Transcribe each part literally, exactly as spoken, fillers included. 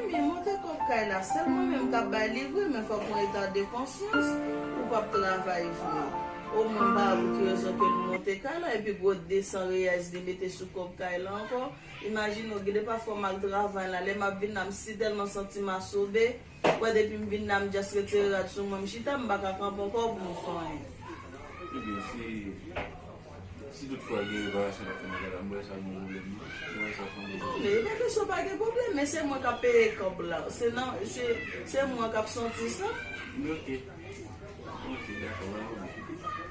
Ebyen, monte kòb kay la, sèl mwen menm k ap bay li vre, men fòk mwen eta de konsyans, ou p ap travay vre. Omwen m pa wè pou ki rezon ke l monte kay la, epi gwo de san reyèz li mete sou kòb kay la ankò. Imajine w, gen de pafwa m al travay la, lè m ap vin la, m si tèlman santi m asobe, wè depi m vin la, m just retire rad sou mwen, m chita, m pa ka kanpe ankò pou m fè anyen. Ebyen, si, si toutfwa gen reparasyon k ap fèt nan kay la, m wè sa gon pwoblèm, non. M wè sa sanble. Non, men e pa kesyon pa gen pwoblèm, men se mwen k ap peye kòb la. Se nan, se, se mwen k ap santi sa. Ok. Ok, dakò, pa gen pwoblèm.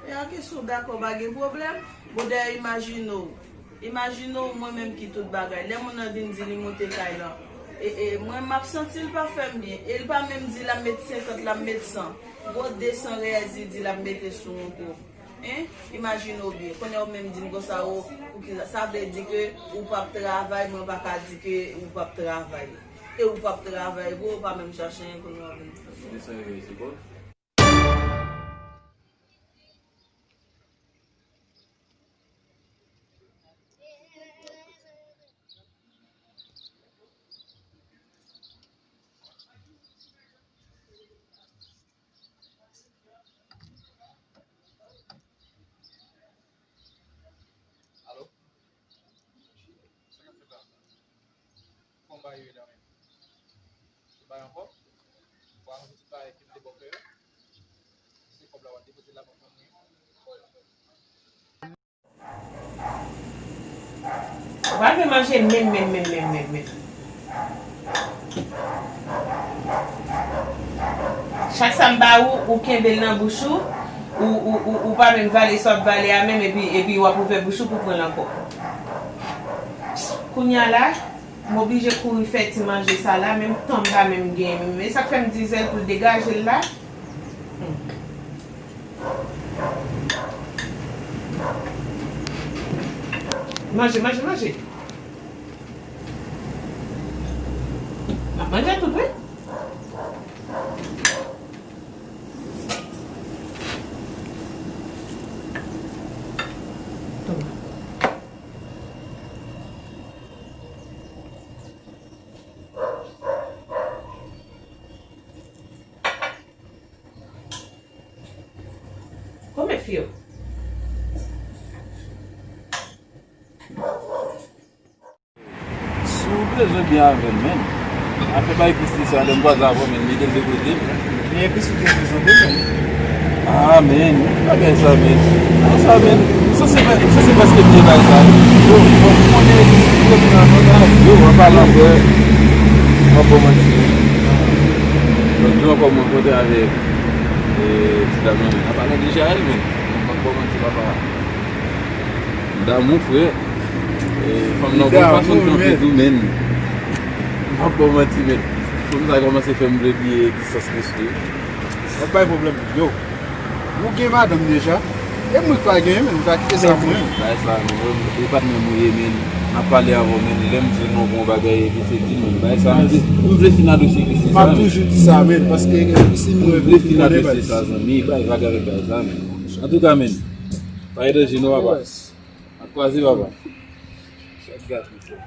E a kesyon dakò, pa gen pwoblèm. Bon, dayè, imajine w. Imajine w, mwen menm ki tout bagay. Lè moun nan vin di li monte kay la, e, e, mwen, m ap santi l pa fè m byen. E l pa menm di l ap met senkant, l ap met san. Gwo de san reyèz li di l ap mete sou yon kou. Hein? Imajine w byen. Kounye a w menm di m konsa, o, poukisa? Sa vle di ke ou p ap travay, mwen pa ka di ke ou p ap travay. E ou p ap travay vre, ou pa menm chache anyen kounye a w vin fè. Desann reyèz li, bon. Alo? Sa k ap fèt la? Kòman bagay yo ye la menm? Ou bay ankò? Ou pa yon ti bagay ki te bò kè yo? Se kòb la w al depoze labank lan mwen. Ou pa vle manje menm, menm, menm, menm, menm, menm. Chak sa m ba ou, ou kenbe l nan bouch ou, ou, ou, ou, ou pa menm vale sa w ap vale a menm, epi, epi w ap ouvè bouch ou pou pran l ankò. Kounye a la, m oblije kouri fè ti manje sa la, menm tan m pa menm genyen menm. E sa k fè m di Zèl pou l degaje l la. Hmm. Manje, manje, manje. M ap manje tout, wi. Toma. Konbyen fi yo? Si w bezwen byen avè m, menn, afè bay Kristi sa, lè m kwaze avè w, menn, mete l de kote. Men Kristi gen bezwen de mwen. Ah, menn, bagay sa, menn. Nan sa, menn, m sanse, m sanse prèske bliye bagay sa. Yo, fò m konnen Kristi gen nan nan yo, an palan, frè. M ap ba w manti. Lòt jou ankò, mwen kontre avèk, e, ti dam nan, menn. An palan de Jaël, menn. M ap ba w manti, papa. M damou, frè. E, fanm nan gon fason l kanpe tou, menn. M p ap ba w manti, menn. Fanm sa kòmanse fè m vle bliye egzistans Kris tou. Ap bay pwoblèm, yo. Ou gen madanm deja? E mwen k pa genyen, menn. Ou ka kite sa pou mwen. Bay sa, menn. E patnè m ou ye, menn. M ap pale avè w, menn. Lè m di w non pou yon bagay, epi se di, menn. Bay sa, m di, m vle fin nan dosye Kris sa, menn. M ap toujou di sa, menn, paske si m vle fin nan dosye sa, zanmi, bay vag avèk bay sa, menn. Antouka, menn. Pa gen danje non, papa. N ap kwaze, papa. Chat gate, mesye.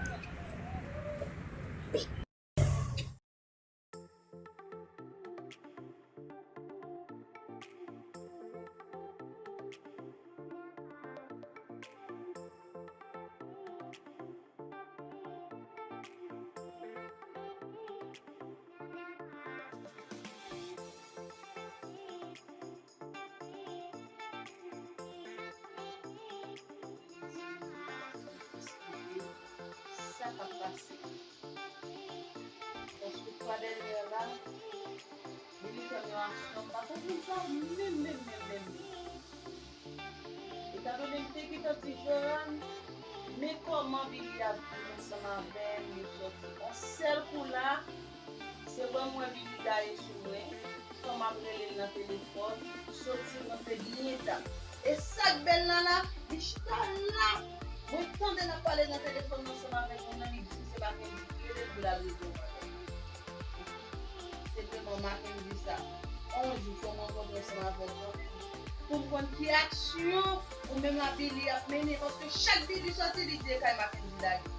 Sa k ap pase? Paske twa dènye la, Billy fè m yon aksyon, m pa konprann sa menm, menm, menm, menm, menm. Etandone m te gentan di Joran, men kòman Billy ap viv ansanm avè m, yo sòti yon sèl kou la, se wè m wè Billy gaye sou mwen, fanm ap rele l nan telefòn, soti rantre byen ta. E sa k bèl la la, li chita la. Mwen tande l ap pale nan telefòn nan ansanm avèk yon nèg, li di se Mackendy ki rele l pou l al regle yon bagay. Se vrèman Mackendy sa. On jou fò m rankontre ansanm avèk ou pou m konn ki aksyon ou menm ak Billy ap mennen, paske chak Billy soti, li di e kay Mackendy l ale.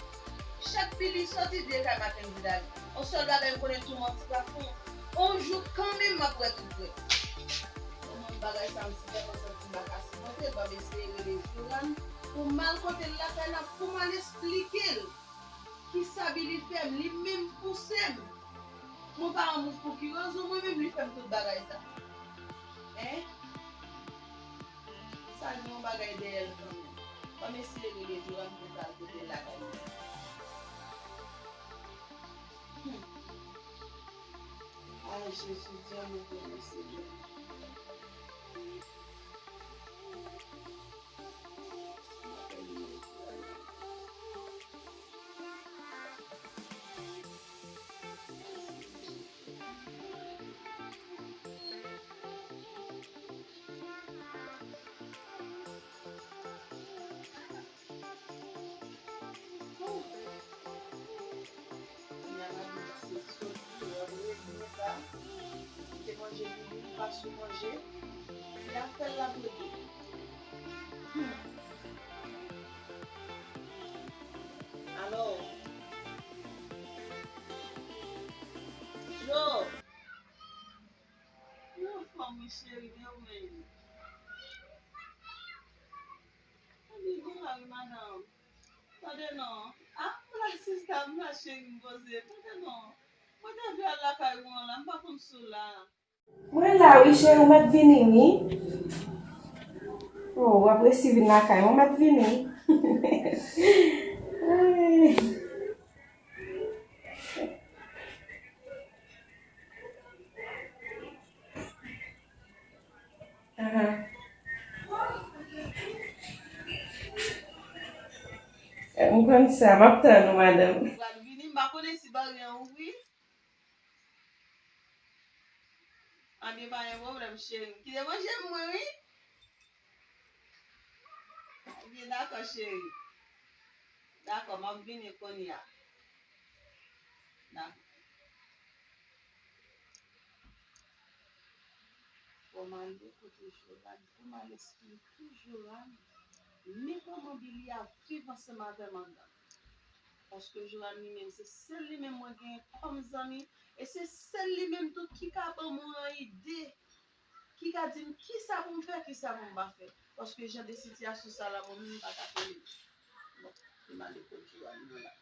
Chak Billy soti, li di e kay Mackendy l ale. On sèl bagay m konnen, tou manti pa fon. On jou kanmenm m ap wè tout vre. Kòman bagay sa m si tèlman santi m pa ka sipòte l, m ap eseye rele Joran pou m al kote l lakay la, pou m al esplike l kisa Billy fè m, li menm pouse m. Mwen pa yon moun pou ki rezon, mwen menm li fè m tout bagay sa. Hein? Sa gen yon bagay dèyè l kanmenm. Ban m eseye rele Joran pou m al kote l lakay li. Hmm. Ay, Jezi, di a mwen konnen Senyè. Kounya la, se soti, regle sa. Li te manje bouyi, li pa sou manje. Se afè l l ap regle. Hmm. Alò, Jo, non, fanmi cheri, men ou menm. Ann vin la wi, madanm. Tande non. Ah, m la sista, m la cheri, m poze. Tande non. Mwen te vle al lakay ou an la, m pa konn si w la. Mwen la wi, cheri, ou mèt vini wi. Oh, w ap resi vin lakay mwen, ou mèt vini. Ay. Ahan. M konn sa, m ap tann ou, madanm. Pral vini, m pa konnen si baryè an ouvri. Anben, pa gen pwoblèm, cheri. Kite manje m, mwen, wi. Ebyen, dakò, cheri. Dakò, m ap vini kounye a. Dakò. Fò m ale kote Joran, pou m al esplike Joran men kòman Billy ap viv ansanm avè m anndan. Paske Joran li menm, se sèl li menm mwen genyen kòm zanmi, e se sèl li menm tou ki ka ban m yon ide, ki ka di m kisa pou m fè, kisa pou m pa fè. Paske jan de sitiyasyon sa la, mwen menm m pa ka konnen. Bon, m ale kot Joran nan la.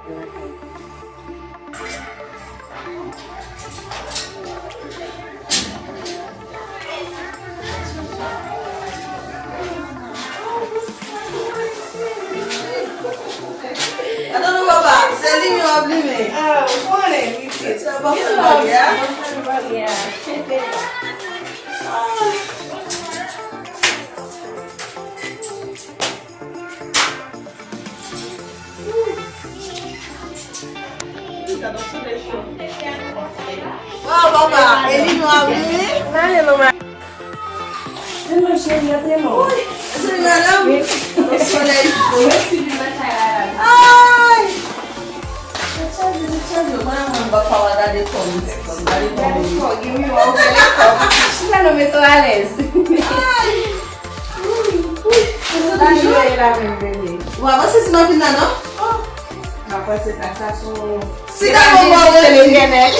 Atann non papa, se limen w ap limen. Ah, ou konnen, pitit. Sa pa fè bagay a? Ah. Waw, papa, e li nou ap viv, wi. Mare non, mare. Vin non, cheri, antre non. Wi, se madanm. Wi. Solèy cho. Mèsi, vin nan kay la, la. Ay! Tèt chaje, tèt chaje. Mwen, mwen, m pa ka gade kò m, gade kò m. Gade kò, gen miwa, ou gade kò. Chita non, mete w alèz. Ay! Wi, wi. Sa nou jwe la menm, bebe? Ou avanse sou makina non? Oh. M ap panse sa, sa sou. Si ta bon, bon, bon, bon.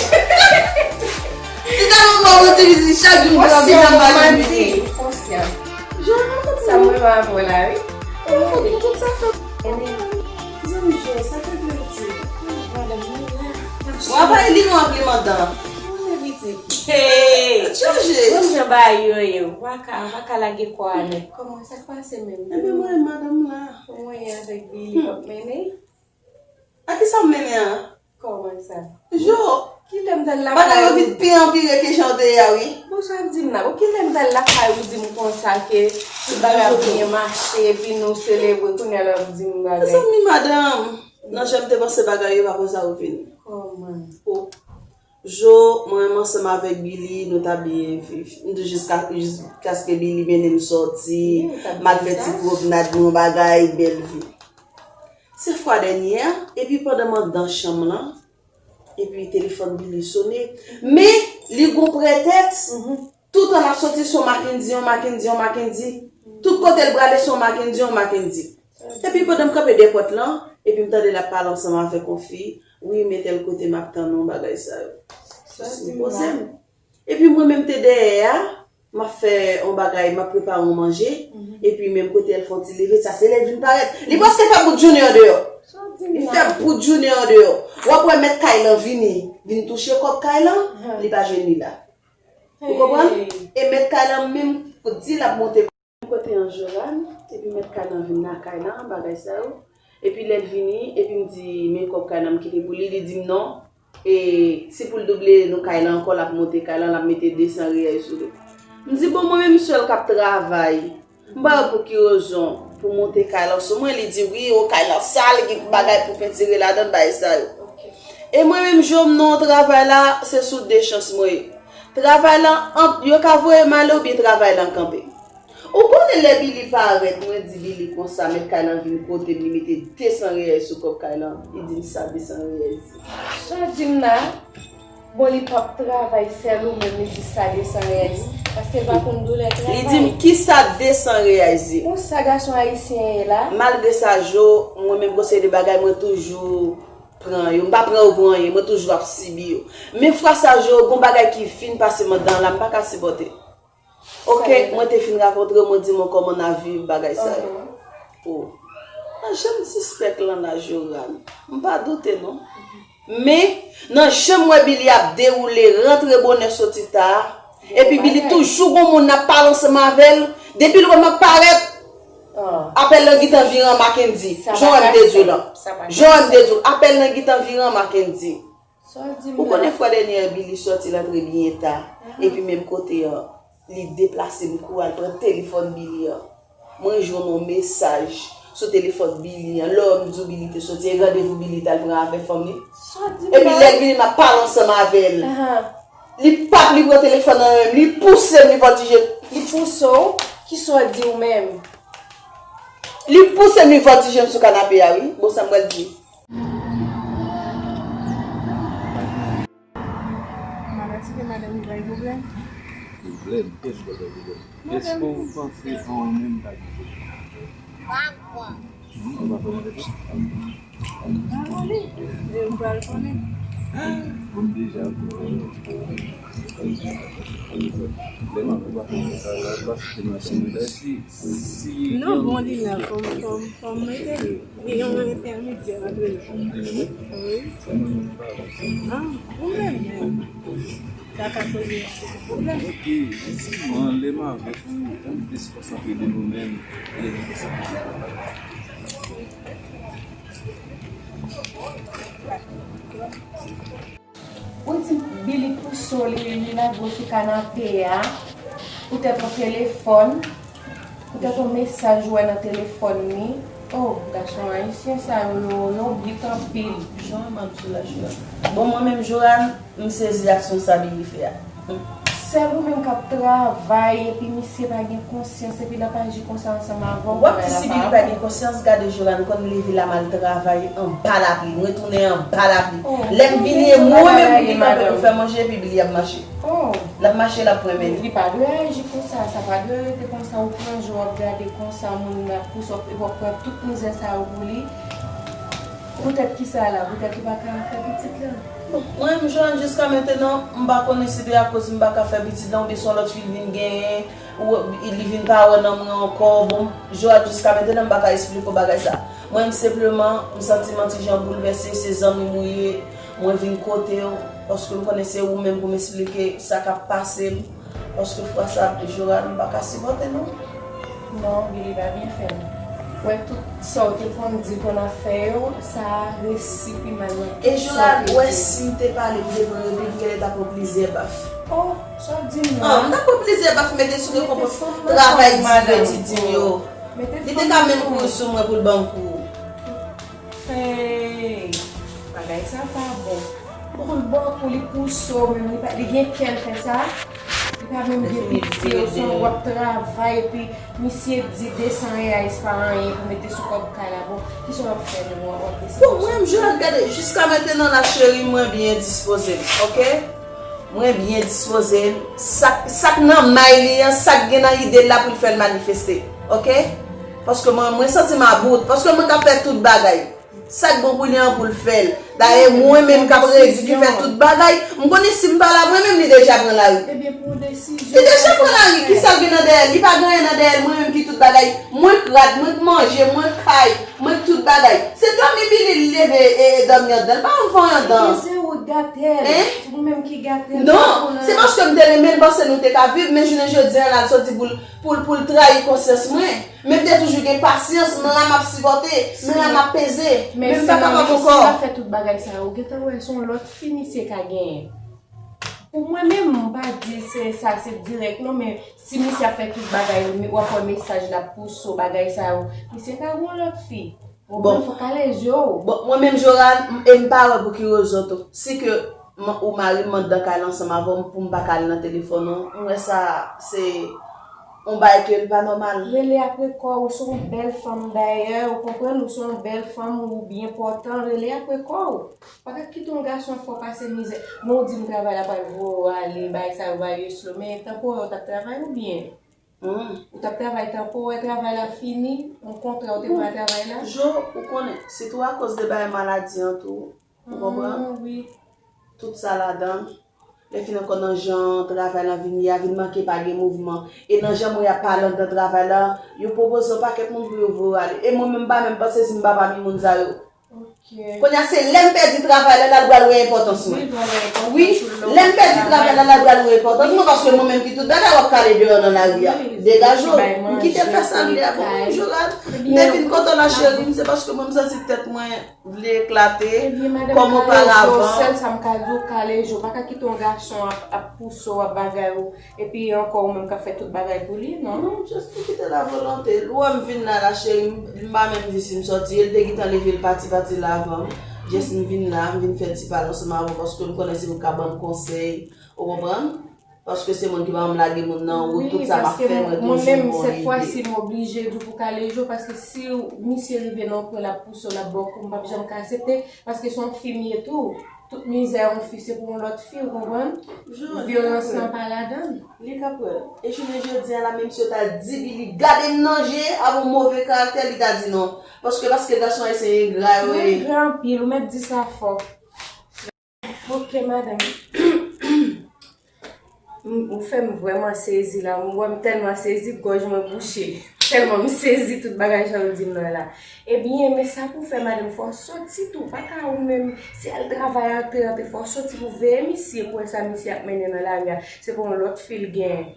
Si ta bon, bon, bon, ti vizi, chak jou m pran vin anba vin. Konsyan. Jòl mwen kontan. Sa mwen pa avè w la, wi. Mwen kontan tout sa fè. Zanmi jòl, sa fè plezi. Madanm, nou la. W ap bay li nou anpli mandan. Mwen pitit. Hey! Chanje. Mwen jan bagay yo ye. W pa ka, w pa ka lage kò a nèt. Kòman sa k pase menm? Ebyen, mwen, madanm la. Mwen avèk Billy k ap mennen. A ki sa w mennen an? Kòman sa? Jo! Kilè m t al lakay ou? Bagay yo vin pi anpire ke jan w te ye a, wi. Bon, sa w ap di m la? Bon, kilè m t al lakay ou di m konsa ke tout bagay ap byen mache, epi nou selebre, kounye a la w ap di m bagay? Mezanmi, madanm, nan jan m te panse bagay yo, pa konsa yo vin. Kòman? O. Jo, mwen menm ansanm avèk Billy, nou ta byen viv. M di jiska, jiskaske Billy mennen m sòti, m al fè ti pwomnad, nou bagay, bèl vi. Se fwa dènyè a, epi pandan m anndan chanm lan, epi telefòn Billy sonnen. Men, li gon pretèks, toutan l ap soti, se yon Mackendy, yon Mackendy, yon Mackendy. Tout kote l prale, se yon Mackendy, yon Mackendy. Epi pandan m kanpe dèyè pòt lan, epi m tande l ap pale ansanm avèk yon fi, wi, men tèl kote m ap tann ou, bagay sa yo. Jis m poze m. Epi mwen menm te dèyè a, m ap fè yon bagay, m ap prepare yon manje, epi menm kote l fè yon ti leve, sa se lè l vin parèt. Li prèske fè bout jounen an deyò. Li fè bout jounen an deyò. W ap wè mèt kay lan vini, vin touche kòb kay lan, li pa jwenn li la. Ou konprann? E mèt kay lan menm di l ap monte. Kote an Joran, epi mèt kay lan vin lakay lan, bagay sa yo. Epi lè l vini, epi m di, men kòb kay lan m kite pou li, li di m non. E si pou l double nou kay lan ankò, l ap monte kay lan, l ap mete de san reyèl sou li. M di, bon, mwen menm sèl k ap travay. M pa wè pou ki rezon pou monte kay lan sou mwen. Li di, wi, o kay lan sal, gen bagay pou pentire ladan l, bagay sa yo. E mwen menm, jòm non, travay la, se sou de chans mwen ye. Travay lan, ant yo ka voye m ale oubyen travay lan kanpe. Ou konnen lè Billy parèt, mwen di Billy konsa, mèt kay lan vin kote m, li mete de san reyèl sou kòb kay lan, li di m sa de san reyèl ye. Sa w di m la? Bon, li p ap travay sèl ou menm, li di sa de san reyèl ye, paske l pa konn doulè travay. Li di m kisa de san reyèl ye. Bon, sa gason ayisyen ye la? Malgre sa, Jo, mwen menm gon seri de bagay, mwen toujou pran yo. M pa pran yo pou anyen, mwen toujou ap sibi yo. Men fwa sa, Jo, gon bagay ki fin pase m anndan la, m pa ka sipòte. Ok, mwen te fin rakontre w, mwen di mwen kòman n ap viv bagay sa yo. O, nan jan m sispèk lan la, Joran, m pa doute non. Men, nan jan m wè Billy ap dewoule, rantre bonè soti ta, epi Billy toujou gon moun n ap pale ansanm avè l, depi l wè m ap parèt, apèl lan gentan vire an Mackendy. Jan w wè m te di w lan. Jan w wè m te di w, apèl lan gentan vire an Mackendy. Ou konnen fwa dènyè Billy sòti, l antre byen ta. Epi menm kote an, li deplase m kouri al pran telefòn Billy an. Mwen jwenn yon mesaj sou telefòn Billy an. Lè m di w Billy te sòti, e randevou Billy t al pran avè fanm li. Epi lè l vini, m ap pale ansanm avè l. Li p ap, li pran telefòn nan men m, li pouse m, li vòltije m. Li pouse w? Kisa w di w menm? Li pouse m, li vòltije m sou kanape a, wi. Bon, sa m pral di. Madanm, si te madanm li bay pwoblèm? Pwoblèm? Kiyès ki bay pwoblèm? Èske w panse an ou menm pa gen pwoblèm? Non, ou pa konnen depi. Mwen konnen. E ou pral konnen. Bon, deja, bon, lè m ap pase sa la, paske machin la di, si Non, bon, li la, fò m, fò m, fò m mete li. Gen yon entèmedyè antre nou. Wi. Ah, ou menm menm. Sa ka poze yon pwoblèm. Ok, jisman, lè m avèk ou, ann plis konsantre de nou menm, lè nou konsantre de nou menm. Ou di Billy Pouso li, li lage w sou kanape a, poutèt yon telefòn, poutèt yon mesaj ou wè nan telefòn li. Oh, gason ayisyen sa yo, yo, yo bit anpil. Jan m ap di w la, Joanne. Bon, mwen menm, Joanne, m sezi aksyon sa Billy fè a. Sèl ou menm k ap travay, epi misye pa gen konsyans, epi l ap aji konsa ansanm avè w. W ap di si Billy pa gen konsyans, gade Joanne, konn leve l a m al travay anba lapli, m retounen anba lapli. Oh, lè m vini, e mwen menm ki kanpe pou fè manje, epi Billy ap mache. Oh. L ap mache, l ap pran men li. Li pa dwe aji konsa, sa pa dwe rete konsa, ou pran jou, w ap gade konsa, moun nan ap pouse w, epi w ap pran tout mizè sa yo pou li. Poutèt kisa la? Poutèt ou pa ka fè pitit la? Bon, mwen menm, Joanne, jiska mentenan, m pa konnen si se akoz m pa ka fè pitit la, oubyen se yon lòt fi l vin genyen, ou li vin pa wè nan mwen ankò. Bon, Joanne, jiska mentenan, m pa ka esplike w bagay sa. Mwen menm, senpleman, m santi m yon ti jan boulvèse, se zanmi m ou ye, mwen vin kote w, paske m konnen se ou menm pou m esplike sa k ap pase m. Paske fwa sa, Joanne, m pa ka sipòte non. Non, Billy pa byen fè m. Wè tout sa w te konn di, konn ap fè yo, sa resi pi mal wè tout sa w te di. E Joanne, wè si m te pale m te pran yo, Billy genlè t ap pran plizyè baf. Oh, sa w di m la? Ah, m t ap pran plizyè baf, mete sou rekonpans travay di yo, ti di m yo. Li te ka menm kouri sou mwen pou l ban m kou. Hey, bagay sa pa bon. Bon, l bòk ou, li pouse w, men li pa, li gen kè l fè sa. Li pa menm gen piti, ou se w ap travay, epi misye di de san reais pa anyen pou mete sou kòb kay la. Bon, kisa w ap fè menm, w ap, w ap deside. Bon, mwen menm, Joanne, gade, jiska mentenan la, cheri, mwen byen dispoze m, oke? Mwen byen dispoze m. Sa, sa k nan may li an, sa k gen nan ide l la pou l fè l manifeste, oke? Paske mwen, mwen santi m about, paske mwen ka fè tout bagay. Sa k bon pou li an pou l fè l. Dayè, mwen menm k ap redi ki fè tout bagay, m konnen si m pa la, mwen menm li deja pran lari. Ebyen, pran desizyon. Li deja pran lari, kisa l gen nan dèyè l? Li pa gen anyen nan dèyè l, mwen menm ki tout bagay. Mwen k rad, mwen k manje, mwen k kay, mwen k tout bagay. Se dòmi Billy l leve e, e dòmi anndan. L pa janm fè anyen anndan. Ebyen, se ou k gate l. Hein? Se ou menm ki gate l. Non, se paske m te renmen l, m panse nou te ka viv, men jounen jodi an la, l soti pou l, pou l, pou l trayi konsyans mwen. Men m te toujou gen pasyans, m la m ap sipòte, m la m ap peze, men m pa kapab ankò. Men si l ap fè tout bagay sa yo, ou gentan wè se yon lòt fi misye ka genyen. Pou mwen menm, m pa di se sa, se dirèk non, men si misye ap fè tout bagay, w ap wè mesaj l ap pouse w, bagay sa yo, misye ka gen yon lòt fi. Ou konprann, fòk ale je w. Bon, mwen menm, Joanne, m, e m pa wè pou ki rezon tou. Si ke m, ou mari m anndan kay la ansanm avè w, pou m pa ka al nan telefòn ou, m wè sa se yon bagay ke l pa nòmal. Rele apre kò w, ou se yon bèl fanm dayè, ou konprann, ou se yon bèl fanm, ou byen pòtan, rele apre kò w. Pa ka kite yon gason fè w pase mizè. Men w di m travay la pral voye w ale, bagay sa yo va ye slow, men tanpòrè w t ap travay oubyen? Hmm. Ou t ap travay tanpòrè, travay la fini, yon kontra ou te pran travay la? Jo, ou konnen, sitou akoz de bagay maladi an tou, ou konprann? Ah, wi. Tout sa ladan. Lè fini ankò nan jan travay la vin ye a, vin manke pa gen mouvman. E nan jan moun y ap pale anndan travay la, yo pwopoze yon pakèt moun pou yo voye w ale. E mwen menm m pa menm panse si m pa pami moun sa yo. Ok. Kounye a se lè m pèdi travay la, la l pral wè enpòtans mwen. Wi, l pral wè enpòtans ou. Wi, lè m pèdi travay la, la l pral wè enpòtans mwen, paske mwen menm ki tout bagay w ap kale deyò nan lari a. Wi, degaje w. M kite l fè sa l vle a, bon, Joanne. M te vin kontan la, cheri m, se paske mwen m santi tèt mwen vle eklate, kòm oparavan. Sèl sa m ka di w, kale je w, pa ka kite yon gason ap, ap pouse w, ap bagay ou, epi ankò ou menm k ap fè tout bagay pou li, non? Non, just pou kite l a volonte l. Ou wè m vin la, la, cheri, m, m pa menm di si m sòti, e l te gentan leve, l pati, pati la avan m. Just m vin la, m vin fè ti pale ansanm avè w, paske m konnen se ou k ap ban m konsèy, ou konprann? Paske se moun ki pa janm lage moun nan wout, tout sa m ap fè, mwen toujou gon ide. Wi, paske mwen menm, sèt fwa si m oblije di w pou kale je w, paske si misye rive nan yon pwen l ap pouse w, l ap ba w kou, m p ap janm ka aksepte, paske se yon fi m ye tou. Tout mizè yon fi, se pou yon lòt fi, ou konprann? Vyolans lan pa ladan l. Li ka pran. E jounen jodi a la, menm si yo ta di Billy gade m nan je avè yon move karaktè, li ta di non. Paske, paske gason ayisyen engra yo ye. Yo engra anpil, ou mèt di sa fò. Ok, madanm. M- Ou fè m vrèman sezi la. M wè m tèlman sezi, gòj mwen bouche. Tèlman m sezi tout bagay sa w di m nan la. Ebyen, men sa pou w fè, madanm, fò w soti tou. Pa ka ou menm, se al travay, antre, antre, fò w soti pou w veye misye, pou wè sa misye ap mennen nan lari a. Se pa yon lòt fi l genyen.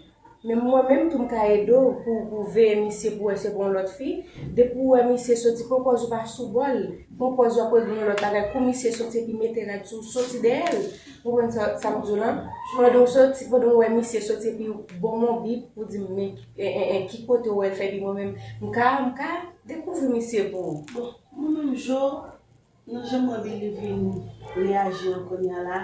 Men mwen menm tou m ka ede w pou, pou veye misye pou wè se pa yon lòt fi. Depi w wè misye soti, pran pòz ou pa sou bò l. Pran pòz w ap regle yon lòt bagay. Kou misye soti epi mete rad sou w, soti dèyè l. Ou konprann sa, sa m di w lan? Pandan w soti, pandan w wè misye soti epi w ban m yon bip pou di m, men, en, en, en, ki kote w wè l fè epi mwen menm, m ka, m ka dekouvri misye pou ou. Bon, mwen menm, Jo, nan jan mwen vin, li vin reyaji an kounye a la,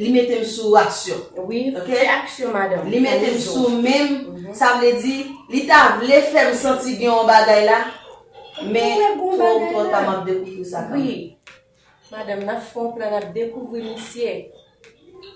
li mete m sou aksyon. Wi, ok? Fè aksyon, madanm. Li mete m sou men m, mhm, sa vle di, li ta vle fè m santi gen yon bagay la, men twò ou twò ta, m ap dekouvri sa kanmenm. Wi. Madanm, n ap fè yon plan, n ap dekouvri misye.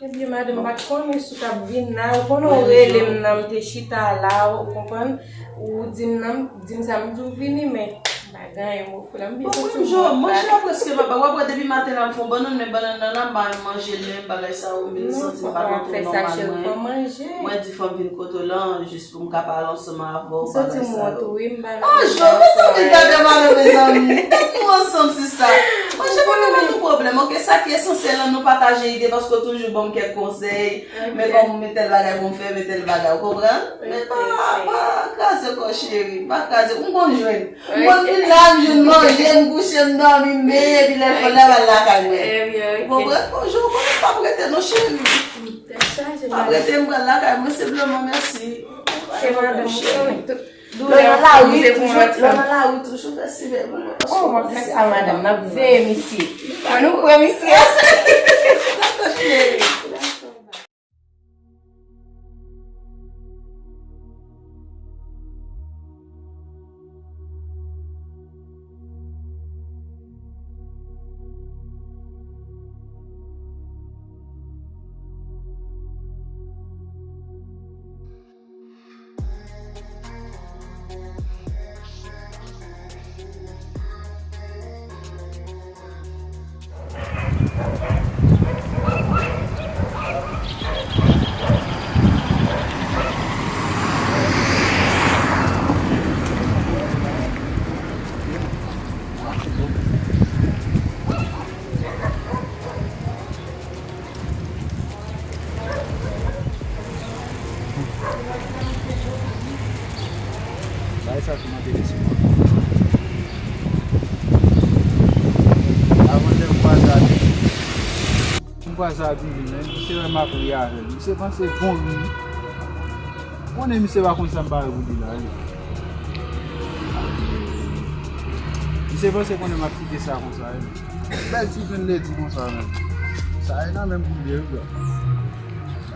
Ebyen, madanm, m pa t konnen si w t ap vin la. Ou konnen w rele m nan, m te chita la, ou konprann? Ou di m nan, di m sa, m di w vini, men m pa gen anyen m ofri w la. M byen santi m malad. Manje a prèske pa, w ap wè depi maten la m fè yon bannann, men bannann nan la, m pa menm manje l, men bagay sa yo, m vin santi m pa kontan nòmal, mwen. Mwen di fò m vin kote w lan, jis pou m ka pale ansanm avè w, bagay sa yo. Ah, Jo, mezanmi, gade madanm, mezanmi. Tèt nou ansanm, sista. Manje pa ka ban nou pwoblèm, ok? Sa ki esansyèl lan, nou pataje ide, paske w toujou ban m kèk konsèy. Men kòman, men tèl bagay pou m fè, men tèl bagay, ou konprann? Men pa, pa kraze kò, cheri, pa kraze. M konn jwenn. M konn vin la, m jwenn manje, m kouche, m dòmi, m beye, epi lè l fè, lè m al lakay mwen. Ou konprann? Bon, Jo, ou konnen m p ap rete non, cheri. M ap rete, m pral lakay mwen, senpleman, mèsi. Lè w nan lari toujou, lè w nan lari toujou fè sivè pou mwen. Oh, m ap fè sa, madanm, n ap veye misye. Ann nou pran misye. Dakò, cheri. Bay sa tou nan telefòn. Avan lè m kwaze a Billy. M kwaze a Billy, men misye wè m ap ri avè l. Misye panse bon ri. Konnen misye pa konn sa m pare pou li la, wi. Misye panse konnen m ap kite sa konsa, wi. Bèl ti grenn ledi konsa, men. Sa e nan menm pou li, wi, bro.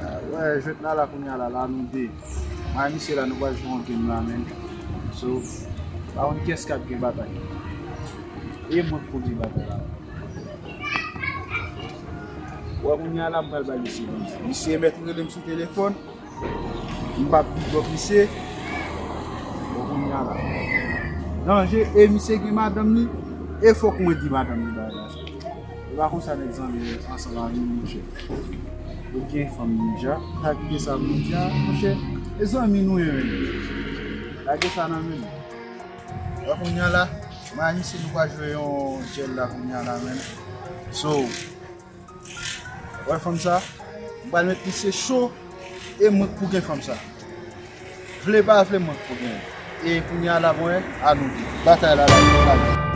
Ah, wè, jwèt la, la, kounye a la, la, nou de. Mwen ak misye la, nou pral jwe yon game la, men. So, pa konn kiyès k ap gen batay. E mwen k pou gen batay la. Wè, kounye a la, m pral bay misye bandi. Misye mèt rele m sou telefòn. M p ap big up misye. Bon, kounye a la. Danje, e misye gen madanm li, e fòk mwen di madanm li bagay la. E pa konsa nèg zanmi ansanm avè nou, monchè. Yo gen fanm nou deja. Pa kite sa pou nou di a, monchè. E zanmi nou ye, men. Lage sa nan men nou. Wè kounye a la, mwen ak misye nou pral jwe yon djèl la kounye a la, men. So, wè fanm sa, m pral met misye cho, e mwen k pou gen fanm sa. Vle pa vle, mwen k pou gen. E kounye a la, mwen, a nou de. Batay la, la, la.